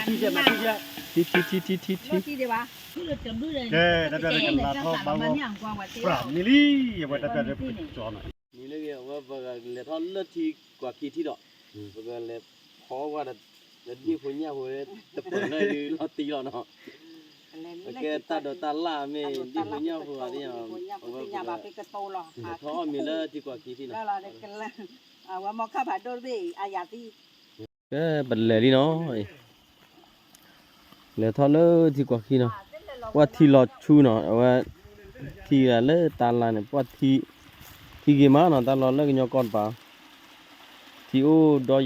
ထံထံထံထံထံထံထံထံ ကဲ တၢ်ပျၢ်ဒီးကလၤထီၣ်ဘၣ်ဂီၢ် ပြၢ်မံလံ အဝဲတၢ်ပျၢ်ဒီးပကကၠီနီၤ မံလၢဂ့ၤ အဝဲပကလဲၤထီၣ်လၢထံကွၢ်ခံထံဒီး ပကလဲၤဖီဝဲဒီး လၢဒ့ၣ်ဖိညၣ်ဖိ တပၢၢ်လၢဒုးလီၤတံၢ်လီၤနီၤ ပကဲတၢ်ဒိးတၢ်လၣ်မ့ၢ်ဒ့ၣ်ဖိညၣ်ဖိအသ့ၣ်ညါ အဝဲပကလဲၤထီၣ်အီၣ်မ့ၤလၢထံကွၢ်ခံထံနီၤ အဝဲမီခါဖးဒိၣ်တဘ့ၣ်အံၤ အယၤသံ ကဲ ပလဲၤလံနီၤ လဲၤထီၣ်လၢထံကွၢ်ခံနီၤ ပှၤထံလီၤဆူနီၤ အဝဲ ထံဂၤလၢတၢ်လါန့ၣ် ပှၤထံ ထံဂ့ၤမးနီၤ တၢ်လီၤလၢကညီကီၢ်တပၤ ထံအိၣ်ဒီးယီၤ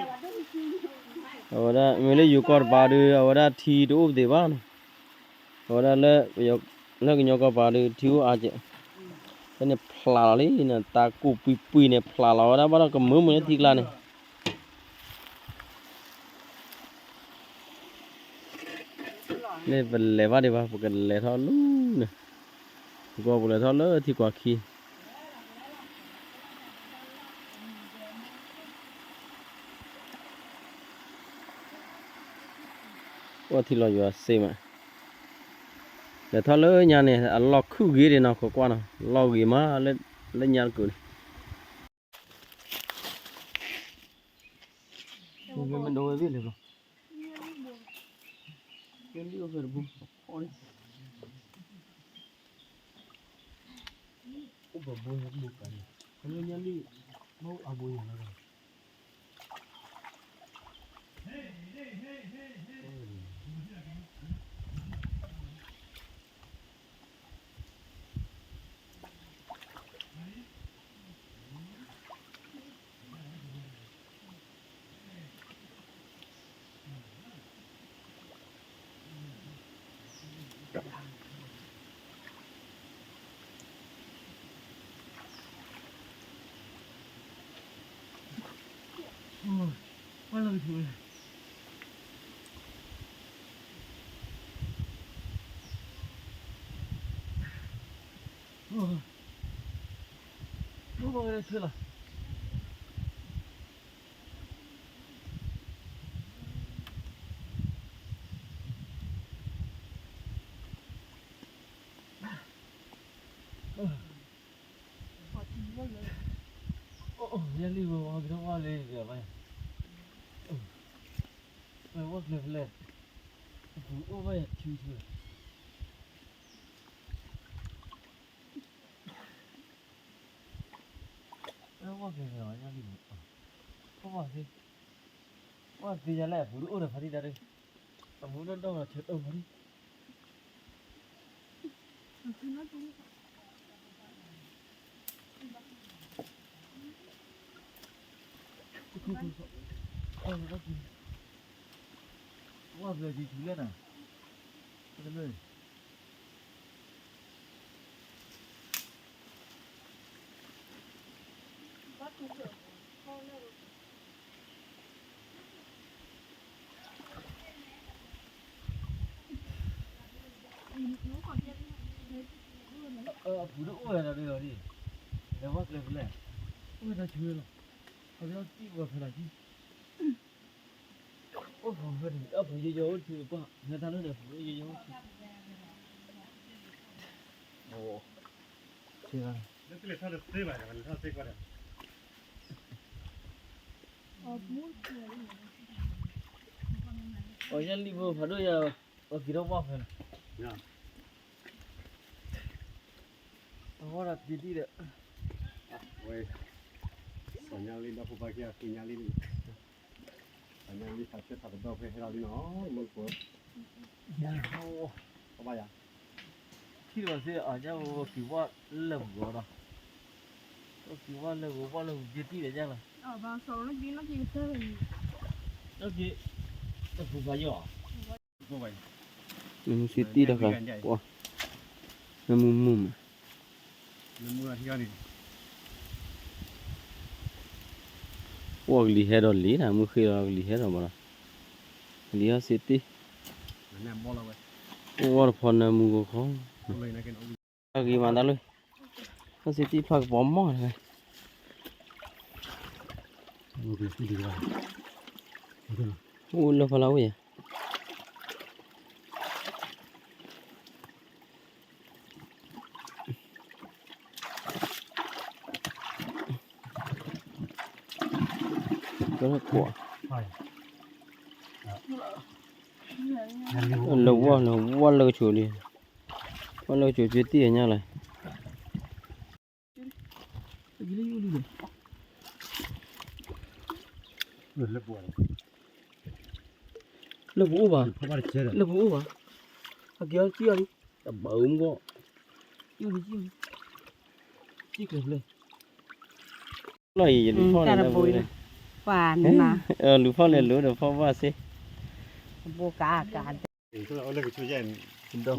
ကျၢၤအံၤ အဝဲဒၣ် မ့ၢ်လၢယိၤကီၢ်တပၤဒီး အဝဲဒၣ်ထံတအိၣ်ပသ့ၣ်ဘၣ်နီၤ အဝဲဒၣ်လၢ လၢကညီကီၢ်ပၤဒီး ထံအိၣ်အါကဲး ဖဲန့ၣ်ဖျးလီၤလံနီၤ တၢ်ကိၢ်ပှံၤပှံၤန့ၣ် ဖျးလီၤဝဲဒၣ် ဘၣ်ဒီးကမၢမုာ်လၢထံကျါန့ၣ် မ့ၢ်ပလဲၤဘၣ်ဒံးဘၣ် ပကလဲၤထီၣ်လူၤန့ၣ် ပကလဲၤထီၣ်လၢထံကွၢ်ခံ အိၣ်ထံလီၤယွၤစ့မး လဲၤထီၣ်လၢညါန့ၣ် အလီၢ်ခုၣ်ဂ့ၤဒံးနီၤ ခိးကွၢ်နီၤ လီၢ်ဂ့ၤမး လၢညါတကုာ်န့ၣ် ယလံၣ်ဝဲဝါကထီၣ်ဝါလၢယဂၤဘၣ်ယၤ, ဝဲဝါကျဲဖဲလဲၣ်, အပူၤအိၣ်ဘၣ်ယၤထံထံလီၤ, ဝဲဝါကျဲဖဲလဲၣ်, ယလံၣ်ဝဲ, ဝါသ့, ဝါသ့ယၤလဲၣ်အပူၤတအိၣ်ဒီးဖါတံၢ်တၢ်တ, အပူၤတဒီၣ်ဒီးဆၢတီၢ်ဖါတံၢ် ဝါဘျၢထံထူလဲၣ်နၤ, တမ့ၢ်, အပူၤတအိၣ်ဝဲဒီးဒ်လီၤဒ်, လဲၤဝဲကျဲဖဲလဲၣ်, အိၣ်ဝဲတၢ်ဆိလီၤ, အကဒီးတံၢ်ဝဲဖဲလီၤကံ အိၣ်ဖဲန့ၣ် အပူၤယယီၤအိၣ်ထံပှၢ် ဖဲတၢ်လၢန့ၣ် အပူၤယယီၤအိၣ်ထံ, ဆ့, အယဲလံဘိဖးဒိၣ်ယၤ, အက့ၤထီၣ်ဘၣ်ဖဲလီၤ, အဝဲဒၣ်က့ၤဒံၣ်ဒီး, ဝဲ, စီၤညါလံဒီဖိပၢ်က့ၤအဃ့ညါလံန့ၣ်, စီၤညါလံဖးဆၢထးကဒီးဖဲဟဲလီၤလံနီၤ, မုၢ်ကိး, ဘၣ်ယၤ, ထံၣ်လီၤစ့အညါဝဲက့ၤဝဲလၢပူၤဒီး, က့ၤဝဲလၢပူၤဝဲလၢပူၤက့ၤတံၢ်ဒီးညါလီၤ, က့ၤ, တပူၤဖးယီၤ မုၢ်စ့တံၢ်တခါ, မုၢ်မုၢ်မး, အိၣ်ကလံၤဟဲဒီးလံနၤ မုၢ်ဃ့ဒီးကလံၤဟဲဒီးမးလီၤ, ကလံၤဟဲစ့တံၢ်, အိၣ်ဝဲတဖီနၢမူကခီ, ဂ့ၤမးတၢ်လၢ, ဟဲစ့တံၢ်ဖျါကပီၤမီၢ်တဂၤ, မုၢ်ကလံၤဟဲဒီး, အိၣ်လၢဖီလာ်အိၣ်ယၤ လၢဝီၢ်န့ၣ် ဝီၢ်လၢကဆိးလံ, ဝီၢ်လၢကဆိးက့တံၢ်အညါလီၤ. လၢပအိၣ်ဘၣ်, လၢပအိၣ်ဘၣ်, အကဲအီၤကံၣ်အီၤလံ, တဘၣ်အူမကီၢ်, ကံၣ်လံ, ကံၣ်ကျဲၤဖျဲၣ်, လီၤအံၤ ယလူၤဖီၣ်န့ၣ်လၢပဝဲ, လူၤဖီၣ်လဲၤလိၤဒီးဖီၣ်ဘၣ်စ့ၢ်, တဒီၣ်ဖိ တဒီၣ်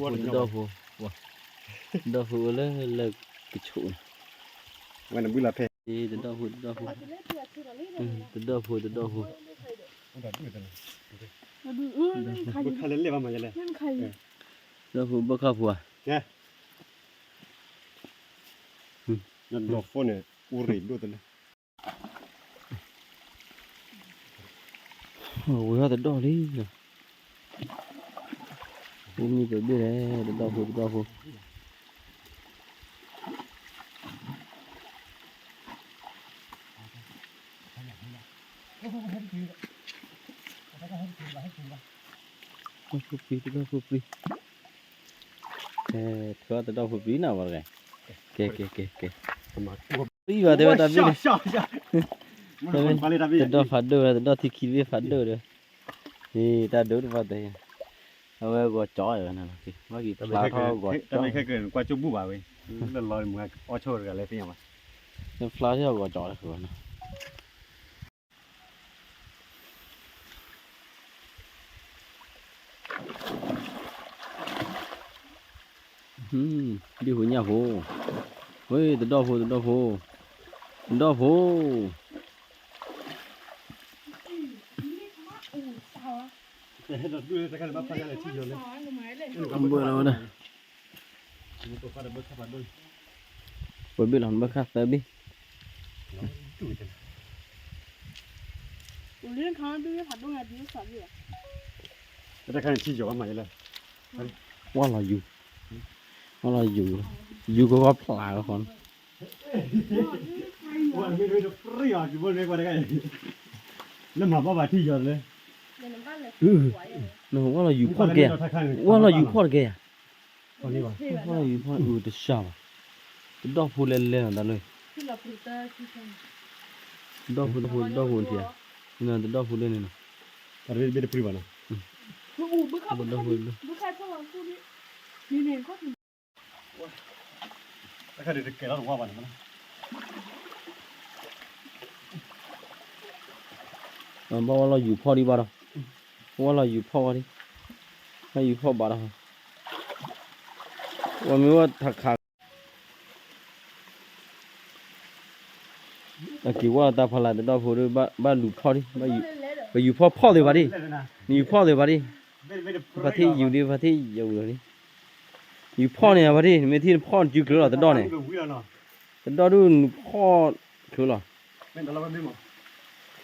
ဖိ, တဒီၣ်ဖိအိၣ်လၢလၢကဆိးန့ၣ်, တဒီၣ်ဖိ တဒီၣ်ဖိ, တဒီၣ်ဖိ တဒီၣ်ဖိ, တဒီၣ်ဖိဘၣ်ခါဖိဧါ, ဝဲၢ်တဒီၣ်လံ, အိၣ်မ့ၢ်ပဘ့ၣ်လဲၣ်, တဒီၣ်ဖိ တဒီၣ်ဖိ တဒီၣ်ဖိပျံၤ, တဒီၣ်ဖိပျံၤ, ကဲ ထုးတဒီၣ်ဖိပျံၤနၤဘၣ်တဂၤ, ကဲ ကဲ ကဲ ကဲ, ပျံၤဘၣ်တဲဝဲတၢ်ဘ့ၣ်န့ၣ်, တဒီၣ်ဖးဒိၣ်ဝဲ တဒီၣ်ထံခံဘ့ၣ်ဖးဒိၣ်ဒီး, တၢ်ဒိၣ်တဘၣ်တဲ, အဝဲဂီၤကၠီဝဲ, ဘၣ်က့ၤဖျါထီၣ်ဂီၤကၠီ, ကွၢ်ကၠိဘူၣ်ဘၣ်ဝဲ, လၢလီၤမ့ၢ်အီၣ်ဆိၣ်တဂၤလဲၣ်သ့ၣ်ညါဘၣ်, ဖျါထီၣ်ဂီၤကၠီလၢဃုာ်ဘၣ်နီၤ. ဒ့ၣ်ဟူညၣ်ဟူ, ဝဲ တဒီၣ်ဖိ တဒီၣ်ဖိ, တဒီၣ်ဖိ, ဘၣ်လီၤဝဲဒၣ်, ပဘ့ၣ်လီၤဘၣ်ခါသၢဘ့ၣ်, ဝဲလီၤယူၤ, ဝဲလီၤယူၤ, ယူၤကဝီၤဖျါကီးန့ၣ်, လၢမၤဘၣ်ဘၣ်ထံၣ်ယီၤလၢ, ဝဲလီၤယူၤဖီၣ်တကဲဧါ, ဝဲလီၤယူၤဖီၣ်တကဲဧါ, ဝဲလီၤယူၤဖီၣ်အုးတစှၤဘၣ်, တဒီၣ်ဖိလဲၤလဲၤနီၤတၢ်လၢ, တဒီၣ်ဖိ တဒီၣ်ဖိ တဒီၣ်ဖိထံဧါ, တဒီၣ်ဖိလၢန့ၣ်နီၤ, တဘ့ၣ်တပြံဘၣ်နီၤ, တဒီၣ်ဖိလၢ ဘၣ်ဝဲလီၤယူၤဖီၣ်ဒံးဘၣ်ဒီး, ဝဲလီၤယူၤဖီၣ်ဝဲဒံး, လီၤယူၤဖီၣ်ဘၣ်ဒီး, ဝဲမ့ၢ်ဝဲထးခး အက့ၤဝဲတၢ်ဖီလာ်တဒီၣ်ဖိဒီး ဘၣ်လူၤဖီၣ်ဒံး, ပယူၤဖီၣ်ဖီၣ်သ့ဘၣ်ဒံး, နယူၤဖီၣ်သ့ဘၣ်ဒံး, ဖါထံယူၤဒံး ဖါထံယူၤလီၤဒံး, ယူၤဖီၣ်န့ၣ်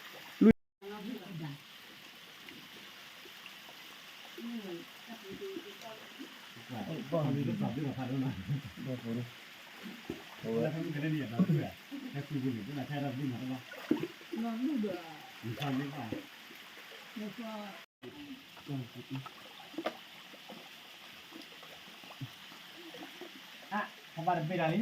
ဘၣ်ဒံး နမ့ၢ်ထံၣ်နဖီၣ်နစုချုးလီၤတဒီၣ်န့ၣ်, တဒီၣ်ဒုးနဖီၣ်ချုးလီၤ. ကွၢ် တ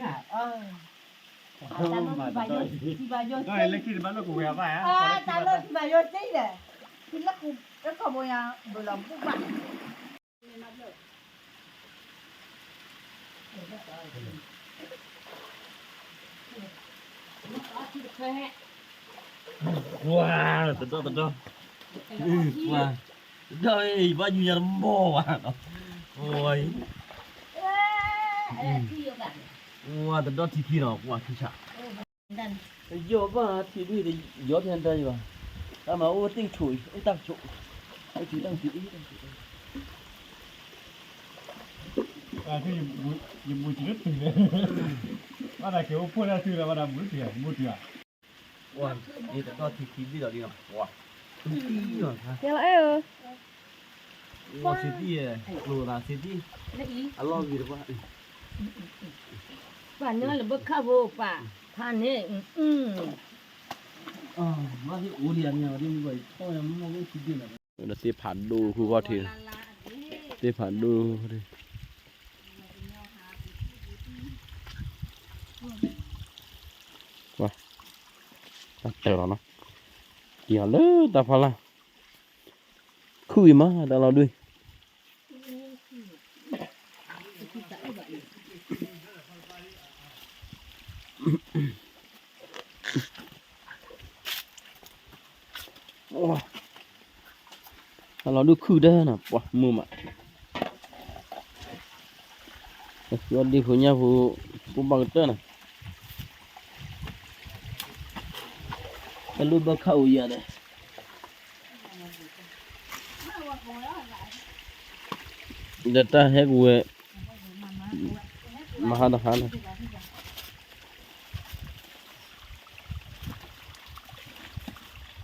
ဒီၣ်တဒီၣ်, ကွၢ် တဒီၣ်အံၤ ဘၣ်ယူၤညါတမီၢ်ဘၣ်နီၤ, ဝါအံၤ, ဝါ တဒီၣ်ထံခံနီၤ ကွၢ်ထံဆး, ယီၢ်ဘၣ်ထံဒုၣ် ယီၢ်ဖဲဒၣ်ယဘၣ်, တၢ်မၤအိၣ်တ့ၢ်ကဆိးအံၤ အိၣ်တၢ်ကဆိး, တၢ်ကဆိး တၢ်ကဆိး ယမူကံလၢတုၤလဲၣ်, ဘၣ်သးက့ၤအိၣ်ဖှိၣ်လၢတုၤလၢဘၣ်ဒီးမူတုၤ မူတုၤဧါ, ဝါ ယတဒီၣ်ထံခံဘ့ၣ်လီၤလံနီၤ, ဝါ, ကဲလီၤအဲၣ်ဧၢ, ပှၤစ့တံၢ်, ကျိၤသးစ့တံၢ်, အလီၢ်ဂ့ၤတပှၢ်, ပှၤညီလၢဘၣ်ခၣ်ဖိပာ်ဖးန့ၣ်, မ့ၢ်အိၣ်ဒံးယၤန့ၣ်, ဒီးသ့ၣ်ဖးဒိၣ်ဃုဂီၢ်ထံး, သ့ၣ်ဖးဒိၣ်ဃုထံး, ပှၤ, တၢ်တၢၢ်လီၤနီၤ, က့ၤအီၤလၢတၢ်ဖီလာ်, ခုၣ်အံၤမး တၢ်လီၤဒုး တၢ်လီၤဒုးခုၣ်တၢ်နီၤ ပှၤမုာ်မး, ပှၤဒ့ဖိညၣ်ဖိ, ဖိဘၣ်ကတၢၢ်နီၤ, တၢ်လိၣ်ဘၣ်ခၣ်အိၣ်ယၤဒီး ဒီးတၢ်ဟဲကဝဲၤ, မဟါတဟါန့ၣ်,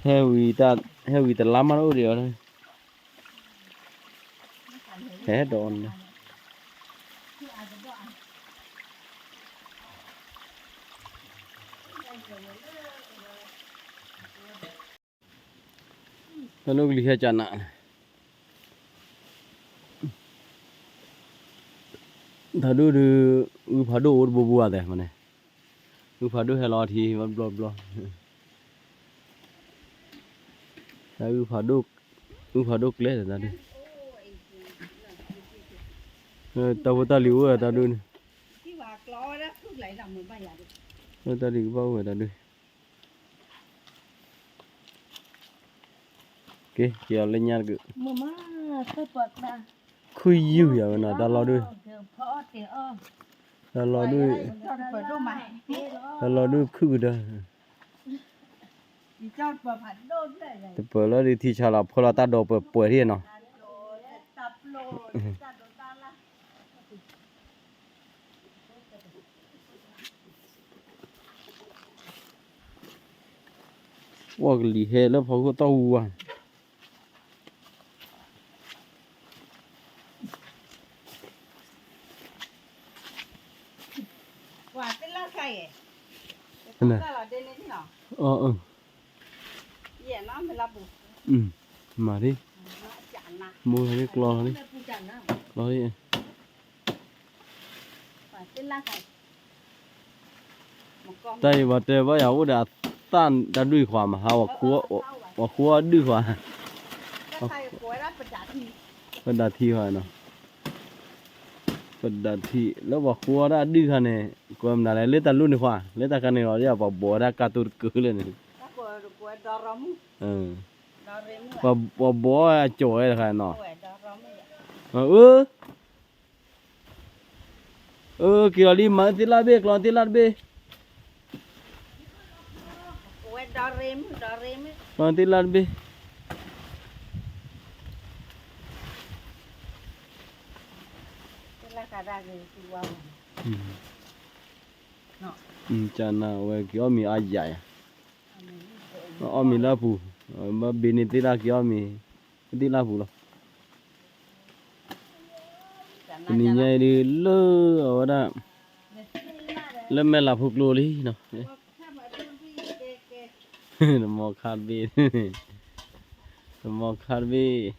ဟဲဝံၤတၢ်, ဟဲဝံၤတလါမးတအိၣ်ဒံးအီၤ, ဟဲဒီးအီၤန့ၣ် တၢ်လိၣ်ကလံၤဟဲကနး, တၢ်ဒိၣ်ဒုး, အုၣ်ဖးဒိၣ်အိၣ်တဘိဘိအသဲမးန့ၣ်, အုၣ်ဖးဒိၣ်ဟဲလီၤထံဘျီဘျီ, တၢ်အုၣ်ဖးဒိၣ်, အုၣ်ဖးဒိၣ်ကျဲဒီးတၢ်ဒုး, တၢ်ဖိတၢ်လံၤအိၣ်ဝဲတၢ်ဒုးန့ၣ်, တၢ်လံၤကဘၣ်အိၣ်ဝဲတၢ်ဒုး က့ၤက့ၤအီၤလၢညါတက့ၢ်, ခုၣ်ယုၢ်ယၤဝဲနီၤ တၢ်လီၤဒုး, တၢ်လီၤဒုး, တၢ်လီၤဒုးခုၣ်ကတၢၢ်, တပၢၤလၢဒုးထံဆါလီၤ ဖၢလီၤတၢ်ဒိးပှဲၤပှဲၤထံၣ်နီၤ ပှၤကလံၤဟဲလၢဖီခိၣ်သီၣ်ဝါ, မၤဒ်, မိၢ်လီၤဒ် ကျီလီၤဒ်, ကျီလီၤဒ် တၢ်အံၤပှၤတဲဘၣ်ယၤအိၣ်ဒီးအသၣ်တၢ်ဒုၣ်ခွါမးဟါ, ပှၤဃိအဒုၣ်ခွါ, ပဒးထံခွါနီၤ, ပဒးထံ လၢပှၤဃိအီၣ်တၢ်အဒုၣ်ခါန့ၣ် ကွဲမနုၤလဲၣ် လၢတၢ်လိၣ်န့ၣ်ခွါ လၢတၢ်ခါန့ၣ်လီၤ ပှၤဘိးဝဲဒၣ်ကါတိၤတကုာ်လၢန့ၣ်, ပှၤဘိးအကၠီၤဝဲတခါနီၤ, အၢ အၢ က့ၤလီၤလံ မၤသ့ၣ်လၣ်တဘ့ၣ် ကျီသ့ၣ်လၣ်တဘ့ၣ်, ကျီသ့ၣ်လၣ်တဘ့ၣ်, ကနၣ်ဝဲက့ၤအီၣ်မ့ၤအါယၤယၤ, အီၣ်မ့ၤလၢအပူၤ, ဘၣ်ဘ့န့ၣ်သ့ၣ်လၣ်က့ၤအီၣ်မ့ၤ, သ့ၣ်လၣ်ပူၤလီၤ. တနံၤညါအံၤဒုးလၢအဝဲဒၣ် လၢမဲာ်လးဖိကျိလံနီၤ, တမီခါတဘ့ၣ်, တမီခါတဘ့ၣ်,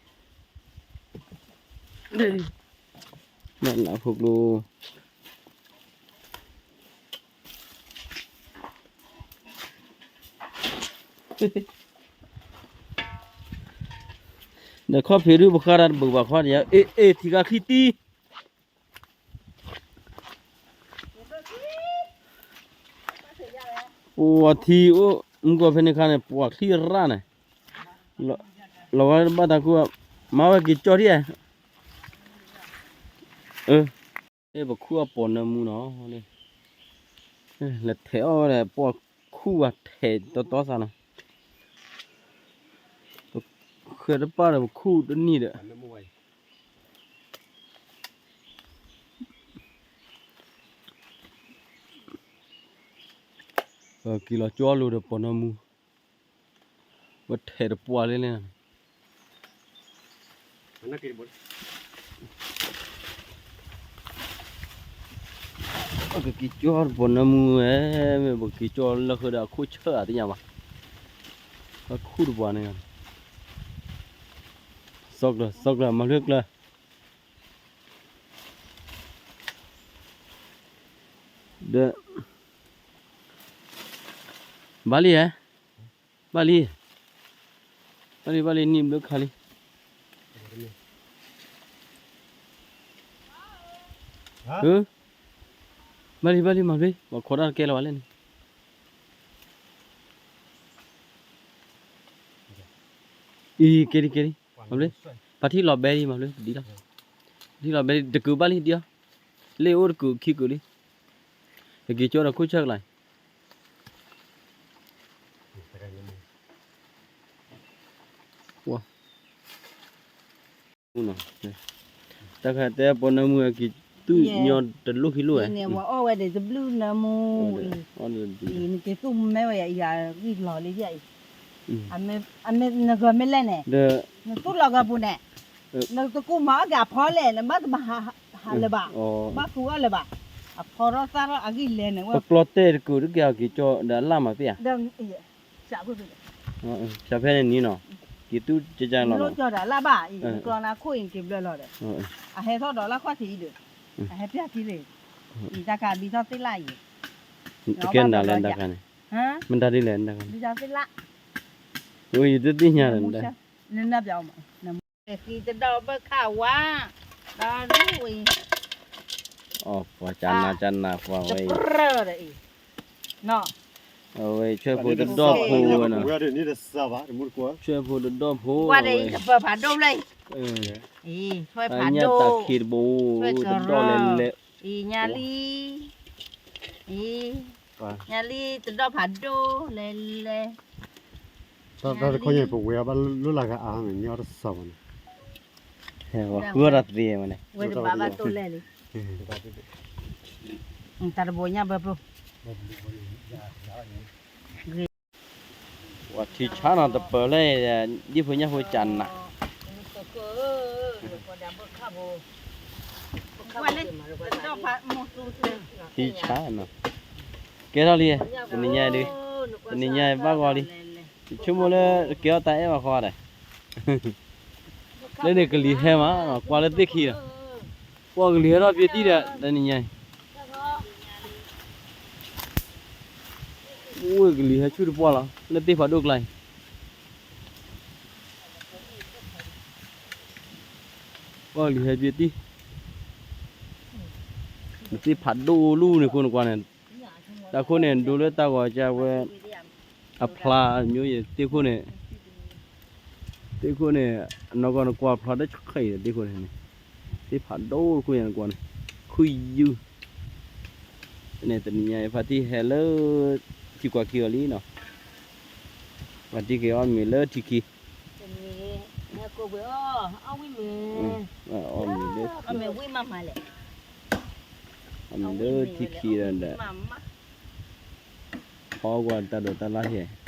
မဲာ်လးဖိကျိ ဒီးခီၣ်ဖံးဒုးပဃၣ်တၢ်တဘၢဘၣ်ခွါဒီးယၤ, အ့ အ့ ထံဂၤခံတံၢ်, ပှၤထံအိၣ် မုၢ်ကီၢ်ဖဲန့ၣ်ခါန့ၣ် ပှၤချံရၣ်န့ၣ်, လီၤဝဲဘၣ်တၢ်ခူၣ်, မၤဝဲက့ၤကၠီထံၣ်, အၢ ပခူၣ်အပိာ်နၢမူနီၤ, လဲၤထဲးအီၣ်ဝဲဒီး ပှၤခူၣ်ဝဲထဲးတီတီသးနီၤ, ပဃဲတပၣ်ဒီးပခူၣ်တနံၣ်ဒီး ပက့ၤလီၤကၠီလိၤဒီးပိာ်နၢမူ, ပ ပထဲးတပှၢ်လံန့ၣ်, ပကက့ၤကၠီတပိာ်နၢမူဝဲ, မ့ၢ်ပက့ၤကၠီလၢဃုာ်ဒီးအခိၣ်ဆၢၣ်အသ့ၣ်ညါဘၣ်, ပခူၣ်တပှၢ်န့ၣ်, စီကျၢၤ စီကျၢၤ မၤဖျၢၣ်ကျၢၤ, ဒီး ဘၣ်လံဧါ, ဘၣ်လံ, ဘၣ်လံ ဘၣ်လံ နံၣ်ဘျုးခါလံ, ဘၣ်လံ ဘၣ်လံ မၤဖျၢၣ် ပှၤခိးတၢ်တကဲလၢၤဘၣ်လဲၣ်န့ၣ်, အံၤ ကဲလံ ကဲလံ, မၤဖျၢၣ်, ပှၤထံၣ်လီၤဘဲလံ မၤဖျၢၣ် ဒ်လီၤ, ထံၣ်လီၤဘဲလံ တကုာ်ဘၣ်လံ ဒ်လီၤ, လ့ၣ်အိၣ်တကုာ်ခံကုာ်လံ, ပက့ၤကၠီဒီးခိၣ်ဆၢၣ်ကလာ် တၢ်ခါတဲပိာ်နၢမူအက့ၤသူၣ်ညီတလိၣ်ခံလိၣ်ဝဲ, ဝဲအီၣ်ဝဲဒၣ်တဘျုးခံလိၣ်ဝဲ, နက့ၤသူၣ်မ့ၢ်ဝဲယၤ ယၤဂံၢ်လီၤလံယၤအံၤ, နဂီၤမ့ၢ်လဲၣ်န့ၣ်, နသူၣ်လီၤဂီၤပူၤန့ၣ်, နတကူၣ်မၤအီၣ်က့ၤအဖီလဲၣ် နဘၣ်တဘၣ်ဟးလၢၤဘၣ်, ဘၣ်ကူအီၣ်လၢၤဘၣ်, အဖီထီၣ်သၣ်ထီၣ်အဂံၢ်လဲၣ်န့ၣ်, ပကျီတဲာ်တကုာ်တက့ၢ်အက့ၤကၠီဒီးအလၣ်မၤပ့ၢ်ဧါ ဖၠးဖဲန့ၣ်နံၤနီၤ, က့ၤသူၣ်ကကလီၤနီၤ, လၢကၠီဒီးအလၢ်ဘၣ်အံၤ ကျီနၤခိၣ်အံၤက့ၤဘျၢလီၤဒီး, အဟဲထီၣ်ဒီးလၢခီၣ်ထံးအံၤဒီး, အဟဲပျၢ်ထံလံ, အံၤတၢ်ခါဘံထီၣ်သ့ၣ်လၣ်အံၤ, တကဲနၤလဲၣ်တၢ်ခါန့ၣ်, မတၤဒ်လဲၣ်တၢ်ခါန့ၣ်, ဘံထီၣ်သ့ၣ်လၣ်, ယတသ့ၣ်ညါဒီး, နနၢ်ပျီအီၤမး, ဃံတဒီၣ်ဘၢခၣ်ဝါ, ဒီးဒ်ဝဲ အီၣ်ပှၤကနၤကနၤပှၤဝဲအံၤ, အဝဲဆွဲဖိတဒီၣ်ဖိဝဲနီၤ, ဆွဲဖိတဒီၣ်ဖိဝဲ, အညၣ်တၢ်ခံတဘိ, တဒီၣ်လဲၤလဲၤ, အံၤညါလံ, အံၤ, ညါလံတဒီၣ်ဖးဒိၣ်လဲၤလဲၤ, တၢ်တခီညါပဝဲအီၤဘၣ်လိၣ်လၢဂၤအါန့ၣ် ညီတစၢ်ဘၣ်န့ၣ်, ဃုအီၣ်တၢ်သ့ဝဲန့ၣ်, ဝဲတဘၣ်ဘၣ်တိၢ်လဲၣ်လံ, တၢ်တဘိညါဘၢပျိ, ပှၤထံဆါနီၤတပၢၢ်လၢ, ဒ်ဖိညၣ်ဖိကနၤ, ထံဆါနီၤ, ကဲထီၣ်လံ, တနံၤညါဒုး, တနံၤညါဘၣ်ဂီၤလံ, ယဆိကမိၣ်လၢကဲထီၣ်တၢ်အဲၣ်ဘၣ်ဃီဒီး, လၢန့ၣ်ကလံၤဟဲမး, ကွၢ်လၢသ့ၣ်ခံဒီး, ကွၢ်ကလံၤဟဲထီၣ်ဖဲတံၢ်ဒီး တနံၤညါအံၤ အိၣ်ကလံၤဟဲဆူၣ်တပှၢ်လီၤ လၢသ့ၣ်ဖးဒိၣ်ကျါအံၤ, ကွၢ်ကလံၤဟဲဖဲတံၢ်, နသ့ၣ်ဖးဒိၣ်လူၢ်န့ၣ် ခိၣ်နကွၢ်န့ၣ်, တၢ်ခိၣ်န့ၣ် ဒိလၢတၢ်ဂီၤကဝဲ, အဖျါမျိုးရယ် သ့ၣ်ခိၣ်န့ၣ်, သ့ၣ်ခိၣ်န့ၣ်, နီၢ်ကီၢ်နကွၢ်ဖျါတဆံးအံၤ သ့ၣ်ခိၣ်န့ၣ်, သ့ၣ်ဖးဒိၣ်တခိၣ်ညါနကွၢ်န့ၣ်, ခုၣ်ယုၢ်, န့ၣ်တနံၤညါအံၤ ဖါတံၢ်ဟဲလၢ, ထံကွၢ်ခံအီၤလံနီၤ, ဖါတံၢ်က့ၤအီၣ်မ့ၤလၢထံခံ, အီၣ်မ့ၤလၢထံခံ, အီၣ်မ့ၤလၢထံခံဒီး, ဖီကွၢ်တၢ်ဒိးတၢ်လၢ်ဟဲ သ့ၣ်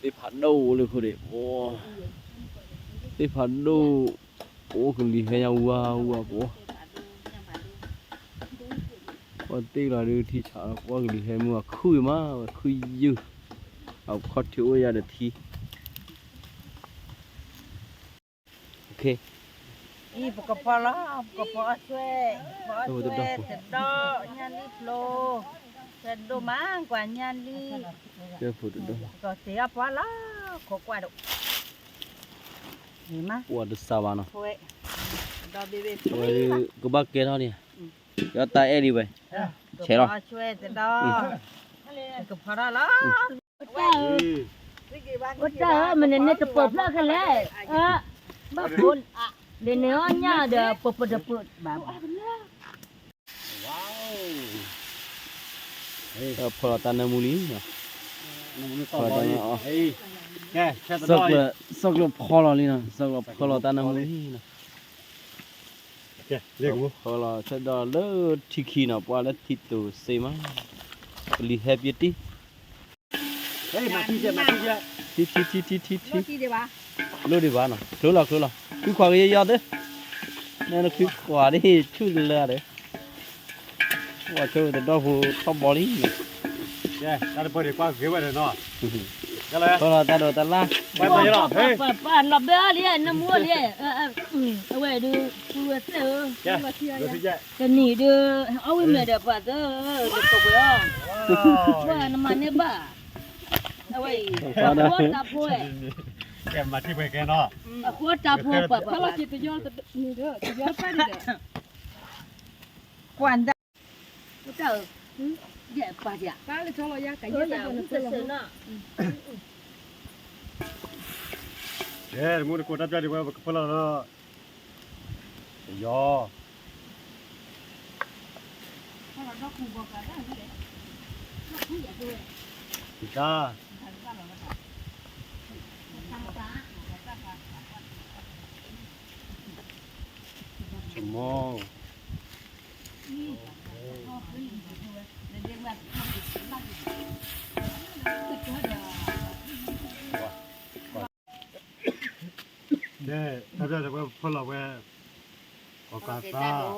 ဖးဒိၣ်လၢခိၣ်ဒံး, သ့ၣ်ဖးဒိၣ်, အိၣ်ကလံၤဟဲညါဝါဝါပှၤ, ပှၤသ့ၣ်လီၤဒုးထံဆးလီၤ ပှၤကလံၤဟဲမုၢ်အခုၣ်မး ဝဲခုၣ်ယုၢ်, အခီၣ်ထံးအိၣ်ယၤဒီးထံ အံၤ ပကဖီလီၤ ပကဖီအီၣ်ဆွဲ, ဖီအီၣ်ဆွဲတဒီၣ် ညၣ်လံဖျိ, ဆွဲဒိၣ်မးကွၢ်ညၣ်လံ, ကီၢ်သ့အီၣ်ဖီလီၤ ခိးကွၢ်ဒိၣ်, ပှၤတစးဘၣ်နီၤ, ကဘၣ်ကဲထီၣ်ဒံး, ယတၢ်အဲၣ်ဒံးဝဲ, ဆဲးလီၤ, ကဖီထီၣ်လီၤ အိၣ်တၢ်ဧၢ, မနုၤန့ၣ်တပၢၢ်ဖျၢၣ်ခဲလဲၣ်, ဘၣ်ဖိ, ဒ်န့ၣ်အီၣ်ညၣ်ဒီးပပတပၢၢ်ဘၣ်ဘၣ်, ဖီလီၤတၢ်နၢမူလံနီၤ, စီကျၢၤဖီလီၤလံနီၤ, စီကျၢၤဖီလီၤတၢ်နၢမူလံနီၤ. ကဲ လၢကမူ ဟီလီၤ ဆၢဒီးလၢထံခံနီၤ ပှၤလၢထံတိၤစ့မး ပလံၤဟဲပယတံ ထံထံထံထံထံ လိၣ်ဒံးဘၣ်နီၤ ကျိလီၤကျိလီၤ ခွံခွါကယီယီသ့ နဲနခွံခွါဒ်ဆူၣ်တလၢဒီး ပှၤဆိတဒီဖိထီဘီလံ တၢ်တပၢၢ်ဒံးကွၢ်ဂ့ၤဝဲဒီးနီၤ လီၤတၢ်ဒိးတၢ်လၢ် ပှၤလီၤဘဲအီၤလံ နမူအီၤလံ အဝဲဒုး ပုၢ်ဝဲသ့ၣ်ဧၢ တနံၤဒုး အီၣ်ဝံၣ်မဲာ်ဒီးပှၤသၢ တကိးပှဲၤအီၤ ပှၤနမၤန့ၢ်ဘၣ် အဝဲအံၤ တၢ်ဖိ ကဲမၤထံပှဲၤကဲနီၤ အဃိတၢ်ဖိပှၤပှၤ ကွၢ်ဒၣ် တၢ်ဧၢ ယဲၢ်ပၢ်ယၤ ပၢ်လၢဆီလီၤယါ ကယဲၢ်တၢ်ဒိးနဖိလီၤ ကဲ တမူတကိးတၢ်ပျၢ်ဒံးဝဲ ပကဖၢလီၤလီၤ ပယီၤ တၢ် ကမီ ကဲ တၢ်ပျၢ်ဒံးဝဲဖၢလီၤဝဲ ကီၢ်ကးသး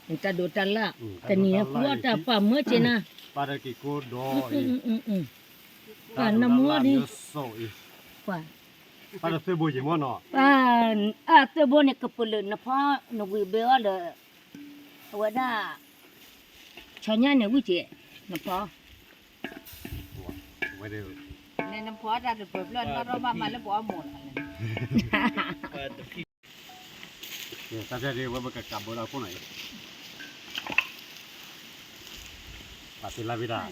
တၢ်ဒိးတၢ်လၢ် တနံၤအပူၤအီၣ်တၢ်ပှၢ်မၢစ့နၤ ပၢ်တက့ၤကိးဒီးအံၤ ပှၤနမူအီၤဒ် ပၢ် ပၢ်တသုးဘိယံၤမီၢ်နီၤ ပၢ် အသုးဘိန့ၣ် ကပလၢၢ်နဖီ နဝံၤဘဲအီၤဒီး အဝဲဒၣ် ဆီညါန့ၣ်ဝံၣ်က့ၤ နဖီ နနဖီတၢ်တပၢၢ်ဖျၢၣ်နီၢ်ထီၣ်ဘၣ်မးလၢပအီၣ်မိၢ်လီၤ တၢ်ဖျၢၣ်ဒံးဝဲ ပကကးဘိလၢအခိၣ်နီၤအံၤ ပာ်တ့လါဘ့ဒၣ်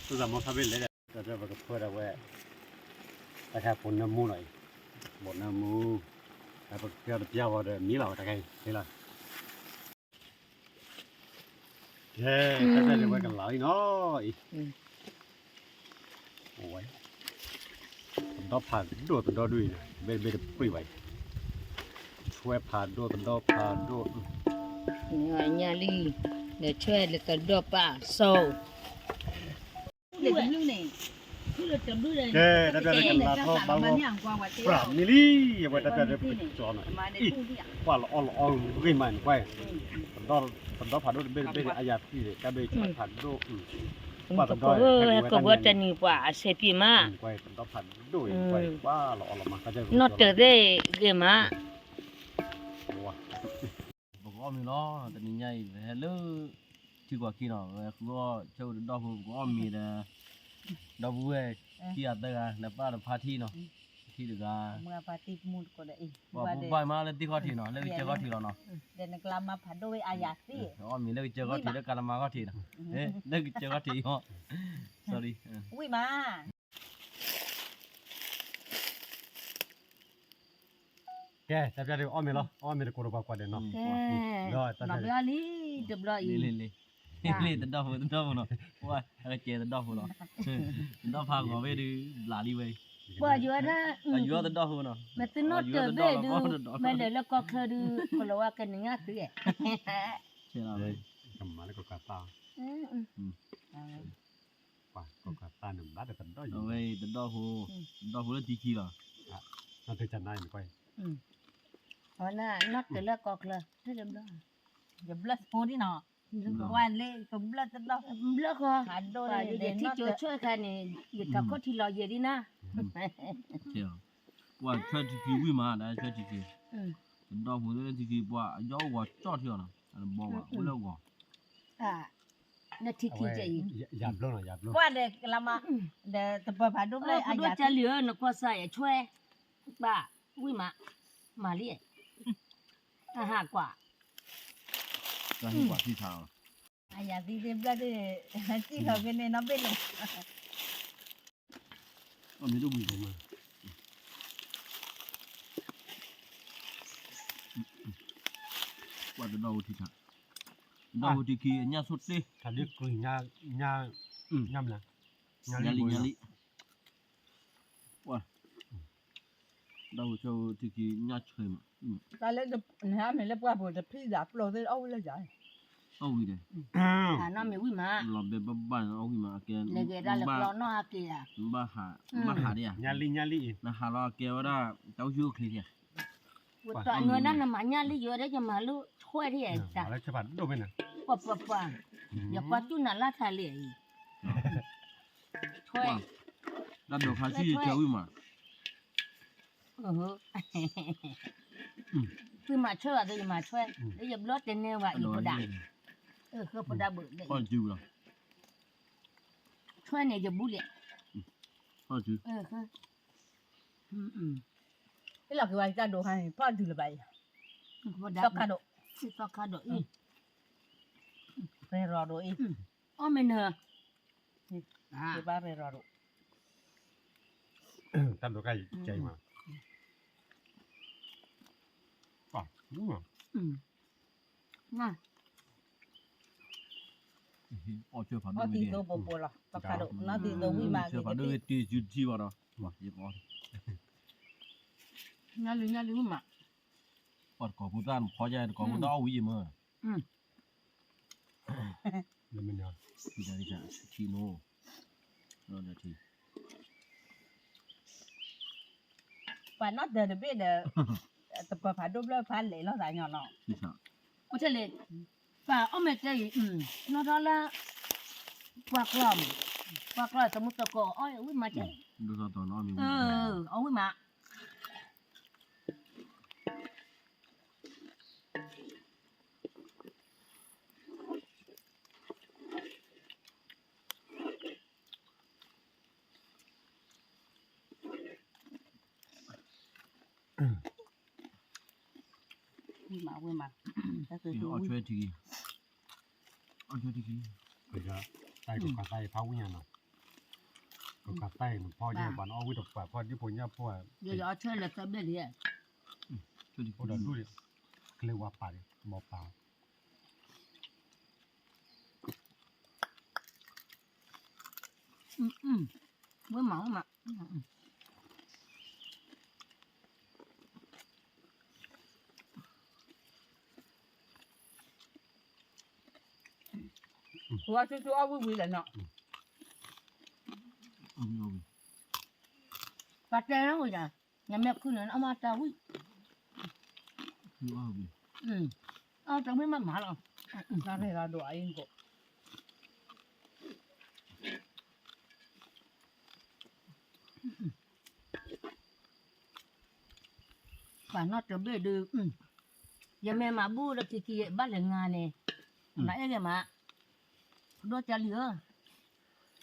သူၣ်စၢ်မီၢ်ဆါဘ့ၣ်လဲၣ်ဒီး တၢ်ဖျၢၣ်ပကဖၢဒၣ်ဝဲ တၢ်ခါပိာ်နၢမူနီၤအံၤ ပိာ်နၢမူ တၢ်ပကဖၢတပျၢ်ဝဲဒီးမံလီၤဝဲတၢ်ခါအံၤ သ့လီၤ ကဲ တၢ်ဖျၢၣ်ဒံးဝဲကလၤလံနီၤ အံၤ အိၣ်ဝဲ တဒီဖးဒိၣ်တဒီဒုအံၤန့ၣ် ဘ့ၣ်တဘ့ၣ်တပှ့ၤဘၣ်အံၤ ဆွဲဖးဒိၣ်တဒီဖးဒိၣ် ညါလံ ဒီးဆွဲလၢတဒီပာ်စီၤ ကဲ တၢ်ဖျၢၣ်ဒံးကလၤထီၣ်ဘၣ်ဂီၢ် ပြၢ်မံလံ အဝဲတၢ်ဖျၢၣ်ဒံးပကကၠီနီၤ အံၤ ကွၢ်လီၤအီၣ်လီၤအီဂ့ၤမးန့ၣ်ကွၢ် တဒီဖးဒိၣ်တဘ့ၣ်တဘ့ၣ်န့ၣ် အယၤသံၣ်ဒီး တၢ်ဘ့ၣ်ဆွဲဖးဒိၣ် ပှၤတဒီ ကဘၢတနံၤပှၤအဆဲးပံၤမး တဒီဖးဒိၣ်အံၤ ကွၢ်လီၤအီၣ်လီၤမး နီၢ်တၢၤသ့ၣ်ဂ့ၤမး ပကအီၣ်မ့ၤလီၤ တနံၤညါအံၤ ပဟဲလၢ ထံကွၢ်ခံနီၤ ဝဲဃုအီၣ်ဆၢတဒီဖိ ပကအီၣ်မ့ၤဒီး ဒီပုၢ်ဝဲၢ်ခံဂၤသၢဂၤ နပၢ်တဖါထံနီၤ ထံတဂၤ ပှၤပှၤပှၢ်မးလၢသ့ၣ်ခီၣ်ထံးနီၤ လၢကစၢၢ်ခီၣ်ထံးလီၤနီၤ အီၣ်မ့ၤလၢကစၢၢ်ခီၣ်ထံး လၢကလၤမၤခီၣ်ထံးနီၤ လၢကစၢၢ်ခီၣ်ထံးအံၤ sorry ဝံၣ်မး ကဲ တၢ်ဖျၢၣ်ဒံးအီၣ်မ့ၤလီၤ အီၣ်မ့ၤတကိးဒီးပှၤကွၢ်ဒဲးနီၤ ဒီးတၢ်ဖျၢၣ်ဒံး လံ တဘျီအံၤ လံ လံ တဒီဖိ တဒီဖိနီၤ ပှၤ အကဲတဒီဖိလီၤ တဒီဖးဂီၤဝဲဒုး ဘျးလံဝဲ ပှၤယိၤဒၣ် အယိၤတဒီဖိနီၤ မ့ၢ်သ့ၣ်နီၣ်တၢၤဘ့ၣ်ဒုး မ့ၢ်လဲၤလၢကီၢ်ချၢဒုး ကလီၤဝဲကနံၤညါသုအဲၣ် ကမၤလၢကီၢ်ကးသး ပှၤကီၢ်ကးသးန့ၣ် ဘၣ်တကဒီးယံၤ အဝဲတဒီဖိ တဒီဖိလၢထံခံလီၤ နီၢ်တၢၤနါအံၤကွၢ် အဝဲနီၢ်တၢၤလၢကီၢ်ချၢ တဘျီ ယဘျၢၣ်ဖိဒံးနီၤ ဝဲလၢကဘျၢၣ်တဒီ ဘျၢၣ်ဃီ ယထံၣ်ကၠိဆွဲၣ်ခါန့ၣ် ယထီၣ်ခီၣ်ထံးလီၤယဲၤဒံးနၤ ပှၤဆွဲထံခံဝံၣ်မး ဒၣ်ဆွဲထံခံ တဒီဖိလၢထံခံ ပှၤအယီၣ်အိၣ်ဂီၤကၠီၣ်ထံအီၤနီၤ အတဘီဘၣ် အိၣ်လၢဂီၤ လၢထံခံကဲအံၤ ယၤဘျီနီၤ ယၤဘျီ ကွၢ်ဒီးကလၤမး ဒီးတပၢၤဖးဒိၣ်ဖျၢၣ်အယၤ ကၠၢ်လံဧၢ နကွၢ်စၢ်ယဆွဲ ပှၤဝံၣ်မး မၤလံ အဟးကွၢ် ကွၢ်ထံဆးအီၤ အယၤသံသ့ၣ်ဘျၢၣ်သ့ၣ် စံၣ်လီၤက့ၤန့ၣ်နီၢ်ဘ့ၣ်လီၤ အမ့ၢ်တဝံၤဘၣ်မး ကွၢ်တဒီဖိထံဆး တဒီဖိထံခံ အညၣ်ဆိၣ်တ့ၢ် ထးလံကွံာ်ညါ ညါမနုၤ ညါလံ ညါလံ ကွၢ် တဒီဖိထံခံညၣ်ဆှဲမး တၢ်လၢနဟါမ့ၢ်လၢပှၢ်ပူၤတဖံးဒၣ်ပျိၢ်သ့ၣ်အီၣ်ဝံၤလၢယၤ, အီၣ်ဝံၤဒီး, နီၢ်မ့ၢ်ဝံၣ်မး, လီၤဘဲဘၣ်ဘၣ်အီၣ်ဝံၤမးအကဲ, လဲၤကဲဒၣ်လၢကျီနီၢ်အက့ၤဧါ, ဘၣ်ဟး, ဘၣ်ဟးဒ်ဧါ, ညါလံညါလံ, နဟးလီၤအကဲဝဲဒၣ်, တၢ်အိၣ်ဆူၣ်အိၣ်ချ့ဒ်ဧါ, ဝဲတၢ်နွဲဒၣ်နမၤညၣ်လံယိၤဒ်ယမၤလၢထွဲဒ်ဧါ, ပှၤပှၤပှၤ, ယကွၢ်တူၢ်နၤလၢထးလံအံၤ, ထွဲ, တၢ်ဒိးခါဆံယဆၢဝံၤမး သုမၤဆွဲဘၣ်ဒီးယမၤဆွဲ, လၢယဘျီတန့ၢ်ဘၣ်အံၤဖိဒၣ်, ဃၢဖိဒၣ်ဘၣ်, ဆွဲန့ၣ်ယဘူလံ, ဟ့ၣ်လီၤက့ၤဝဲတၢ်ဒိးခါန့ၣ် ဖီၣ်တုၤလၢၤဘၣ်အံၤ, သီခါဒိး, သီခါဒိးအံၤ, ရဲၣ်ရီၤဒိးအံၤ, အီၣ်မ့ၢ်နၢၤ, ဘၣ်ရဲၣ်ရီၤဒိး, တၢ်ဒိးခါအံၤကဲအံၤမး, အီၣ်ဆၢဖးဒိၣ်, အီၣ်သံသိပီပီလီၤ, သီခါဒိး, နသံသိဝံၣ်မး, တစုတထံဘၣ်ဒီး, ညါလံညါလံဝံၣ်မး, ပှၤတကိးဖိသၣ်နဖီယါတကိးဖိသၣ်အီၣ်ဝံၣ်ယမၢ, လၢမ့ၢ်န့ၣ်, ထံနိ, ပှၤနီၢ်တၢၤတဘ့ၣ်ဒီး, တပၢၤဖးဒိၣ်ဘျၢဖးလဲၣ်လီၤသးညီနီၤ, အိၣ်ထဲလဲၣ်, ပှၤအီၣ်မ့ၢ်တဲအံၤ, နီၢ်ထီၣ်လၢ, ပှၤကျီ, ပှၤကျီသမူသကိးအီၣ်ဝံၣ်မးကဲ, အီၣ်ဝံၣ်မး ဝံၣ်မးဝံၣ်မး, အီၣ်ဆွဲထံ, အီၣ်ဆွဲထံ, တၢ်ကီၢ်သးအံၤဖးဝံၣ်ညါနီၤ, ကီၢ်သးအံၤနဖီယါပှၤနအီၣ်ဝံၣ်တပှၤဖီဒ်ဖိညၣ်ဖိ, ယအီၣ်ဆွဲလၢသၢဘ့ၣ်လံ, ဖိဒီးဒူၣ်, ကလဲၤဝါပာ်န့ၣ်, ဘီပာ် ဝဲမးဝဲမး, ဝါဆူဆူအီၣ်ဝံၣ်ဝံၣ်လဲၣ်နီၤ, ပှၤတဲလီၤဝဲယၤ, နမဲာ်ခုၣ်န့ၣ် အီၣ်မးတၢ်ဝံၣ်, အီၣ်တၢ်ဝံၣ်မးမးလီၤ, တၢ်ရဲၣ်လီၤဒိၣ်အံၤကိး ပှၤနီၢ်တဘ့ၣ်ဒုး, ယမ့ၢ်မၤဘူၣ်လၢခံခံဘၣ်လဲၤငါန့ၣ်, မၤအဲၣ်ဂ့ၤမး, ဒိၣ်ကၢ်လံ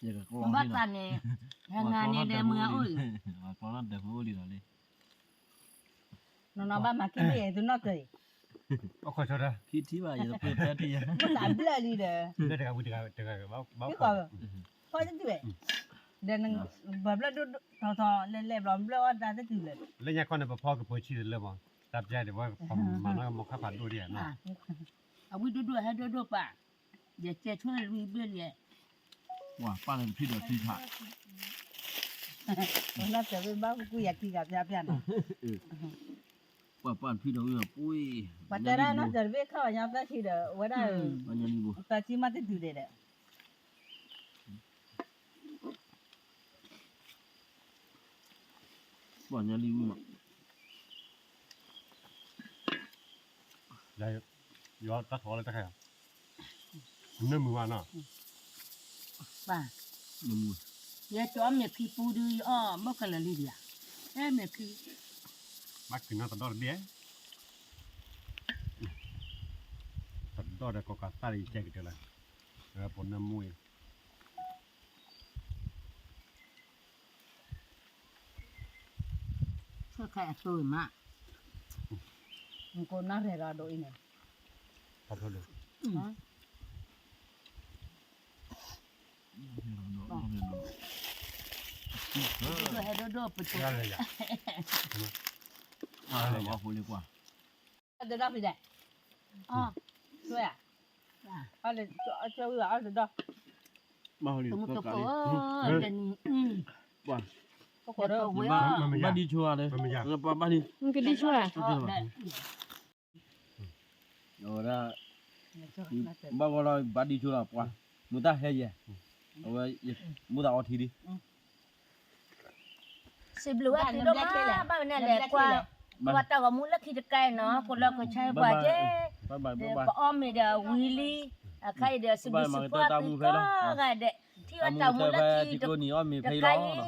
ဧၢ, ဘၣ်သးန့ၣ်, ဟဲငါန့ၣ်ဒီးမုၢ်အအိၣ်အံၤ, နီၢ်နီၢ်ဘၣ်မၤခံဘ့ၣ်အံၤ သုနီၢ်ကၢၤအံၤ, ခံထံၣ်ဘၣ်ယတပှဲၤပှဲၤထံၣ်ယၤ, ဘၣ်သးဘျၢၣ်လံဒီး, ဖီတတုၤ, ဒီးနဘၢဘျၢၣ်ဒိၣ်ထီထီလဲၣ်လဲၣ်ဘျီဘျၢၣ်အီၣ်တၢ်တတုၤလဲၣ်, လၢညါခီန့ၣ် ပဖီကပၢၤဆံးတလၢမး, တၢ်ပျဲဒ်ဝဲပမၤနီၢ်ကမီၤခါဖးဒိၣ်ဒ်ဧါ, အဝံၣ်ဒိၣ်ဒိၣ်ဟဲဒိၣ်ဒိၣ်ပာ်, ယကဲဆိလွံၢ်ဘ့ၣ်လံ, ပှၤပၢ်န့ၣ်တဖံးဒီးထံဆး, နီၢ်တၢၤဘ့ၣ်ဘၣ်ကူယၤခံဂၤဖျါဖျါနီၤ, ပှၤပၢ်တဖံးဒီးဝံၣ်ပှ့ၤ, ပှၤတဲဒၣ်နီၢ်တၢၤတဘ့ၣ်ခီၣ်ညါသၢဆံဒီး ဝဲဒၣ်, သၢဆံမးတတုၤဒဲးဒီး ပှၤညါလံဝံၣ်မး, ယတၢ်ထီၣ်လၢတၢ်ခဲ, နမုာ်ဘၣ်နီၤ, ပၢ်, ယကၠီမ့ၢ်ခံပူဒုးယအီၣ်ဘၣ်ကလၢာ်လံဒံးဧါ, အဲမ့ၢ်ခံ, ဘၣ်က့ၤနီၢ်တဒီၣ်တဘ့ၣ်, တဒီၣ်ဒီးကီၢ်ကးသၣ်ဒီးယကဲကတၢၢ်လၢ, ပိာ်နၢမူအံၤ ဆၢခါအသိမး, နကိးနၢ်ရဲၣ်လီၤဒိၣ်အံၤန့ၣ်, ဟဲဒိၣ်ဒိၣ်ပတိ, တဒီၣ်ဖံးဒဲး, အီၣ်, ဆွဲ, အီၣ်ဆွဲဝံၤဘၣ်အီၣ်တဒီၣ်, တမူတကိး, ပှၤ ဘၣ်ဒံးဆိဧါ, ဘၣ်ဒံးဆိဧါ, အဝဲဒၣ် ဘၣ်ဂီၢ်လီၤဘၣ်ဒံးဆိလီၤပှၤ, မုၢ်တၢ်ဟဲယဲၢ်, အဝဲ မုၢ်တၢ်အီထံဒံး စံးဘျုးဝဲတုၤဒိၣ်မး ဘၣ်မနုၤလဲၣ် ကွၢ်ပှၤတၢ်ဂီၤမူလၢခံတကဲနီၤ ဖိလၢကဆဲးပှၤကဲ, ပအီၣ်မ့ၤဒီးဝံၤလံ, အခါအံၤဒီးစံးဘျုးစံးဖှိၣ်သုကိးဂၤဒဲး, ထံၣ်ဝဲတၢ်မူလၢခံတကဲအံၤ,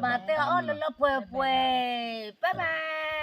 မၤသးအီၣ်လၢလၢပှဲၤပှဲၤ, ဘၣ်ဘၣ်